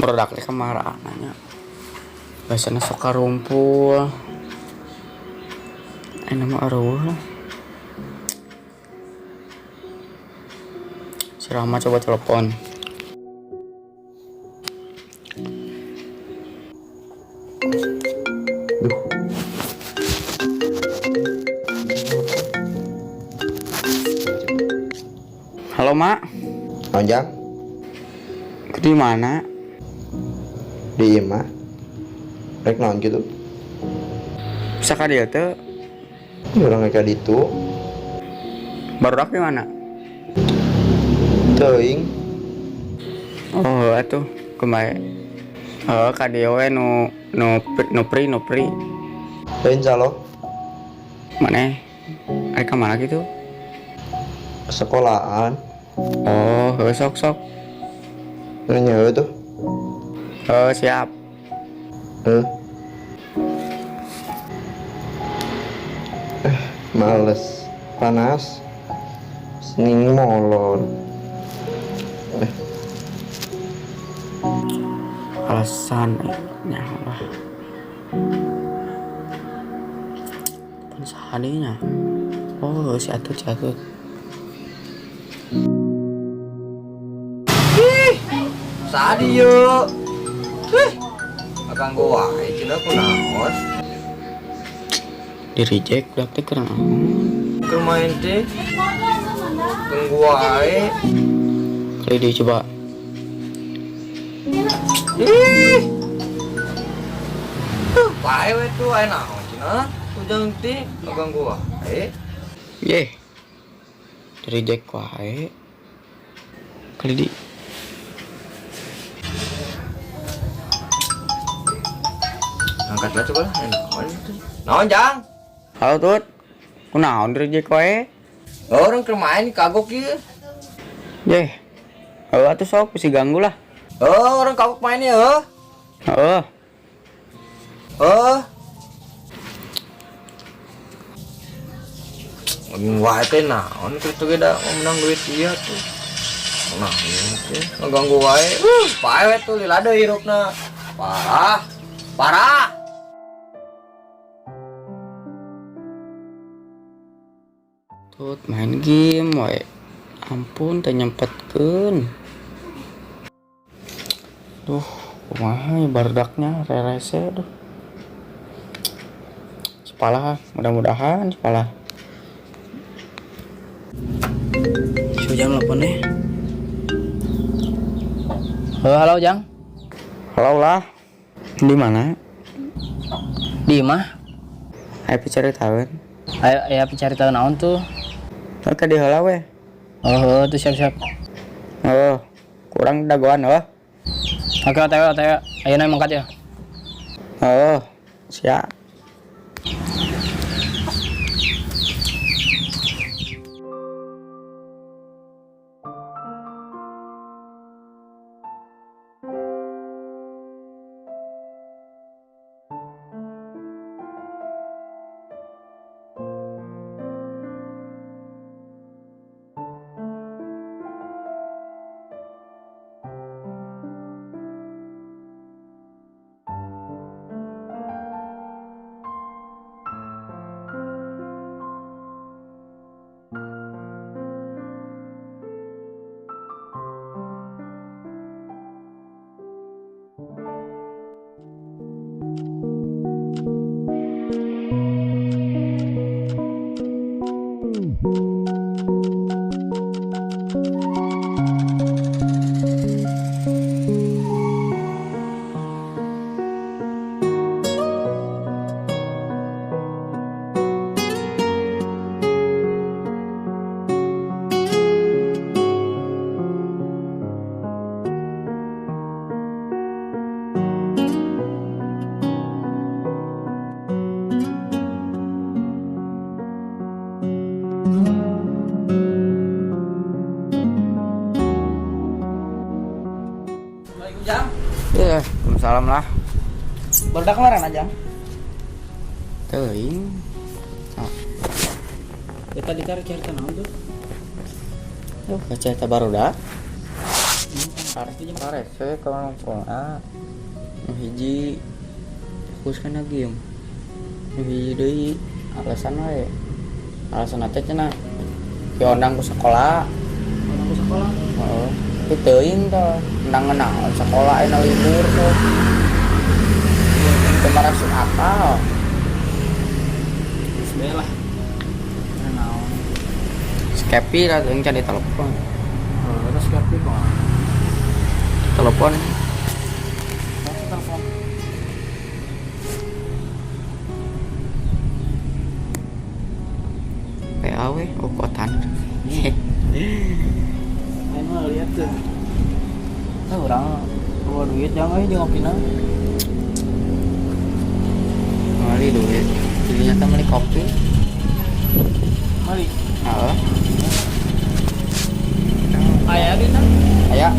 Barudak teh kamarana nya. Biasana sok karumpul. Ayeuna mah areueuh lah. Si Rama coba telepon. Duh. Halo, Mak. Anjang. Di mana? Di imah. Rek naon gitu? Bisa ka dieu teu? Ini urang ka ditu. Barudak di mana? Teuing. Oh, atuh kumaha? Oh, ka dieu we nu nu nu pri nu pri. Lain calo. Maneh? Arek ka mana gitu? Sekolahan. Oh, heuh sok sok. Nanya tuh. Oh, siap. Heuh. Males. Panas. Sening molor. Alasan nya lah. Pan sahadinya. Oh, si Atut, si Atut. Ih, sadi yuk. Ih, akang gua wae cenah kunaon? Di reject dak teh keur naon? Keur main teh. Ganggu wae. Kali dia coba. Ih. Tuh, bae we tuh aya naon cenah? Ujang teh ganggu wae. Ye. Di reject wae. Kali di angkat lah coba lah. Naon tuh? Naon, Jang? Halo, Tut. Kunaon di reject wae? Oh, orang keur main kagok ieu. Ye. Heuh atuh sok bisi ganggu lah. Oh, orang kagok main ya, heuh. Heeh. Oh. Wah, teh naon kitu ge da menang duit ieu tuh. Nah, ieu teh ngaganggu wae. Pae we tuh lila deui hirupna. Parah. Parah. Tut main game wae. Ampun teh nyempetkeun. Duh, kumaha ya barudaknya rerese duh. Sepalah, mudah-mudahan sepalah. Si Ujang telepon deh. Halo, halo Jang. Halo lah. Di mana? Di imah. Ayo cari tahu. Ayo, ayo cari tahu naon tuh. Oke di heula we. Oh, tuh siap-siap. Oh, kurang dagoan oh. Oke, OTW, OTW. Ayo naik mangkat ya. Oh, siap. Jang. Iya, salam lah. Barudak kemarin aja. Teuing. Oh. Kita dicari-cari naon tuh. Duh, cerita barudak. Arese kalau ah nu hiji fokus kana game, nu hiji deui alasan we, alasan teh cenah diondang ke sekolah. Orang ke sekolah. Heeh, tapi teuing teh endang naon sekolah aya libur tuh, teu masuk akal. Geus bae lah. Naon. Skepi lah teuing can ditelepon. Oh, terus Skepi kok. Telepon. Langsung telepon. PA we, oh kotan. Main mah lihat tuh. Nah, orang bawa duit jangan euy di ngopina. Meuli duit. Jadinya teh meuli kopi. Mari. Heeh. Aya duitna? Aya.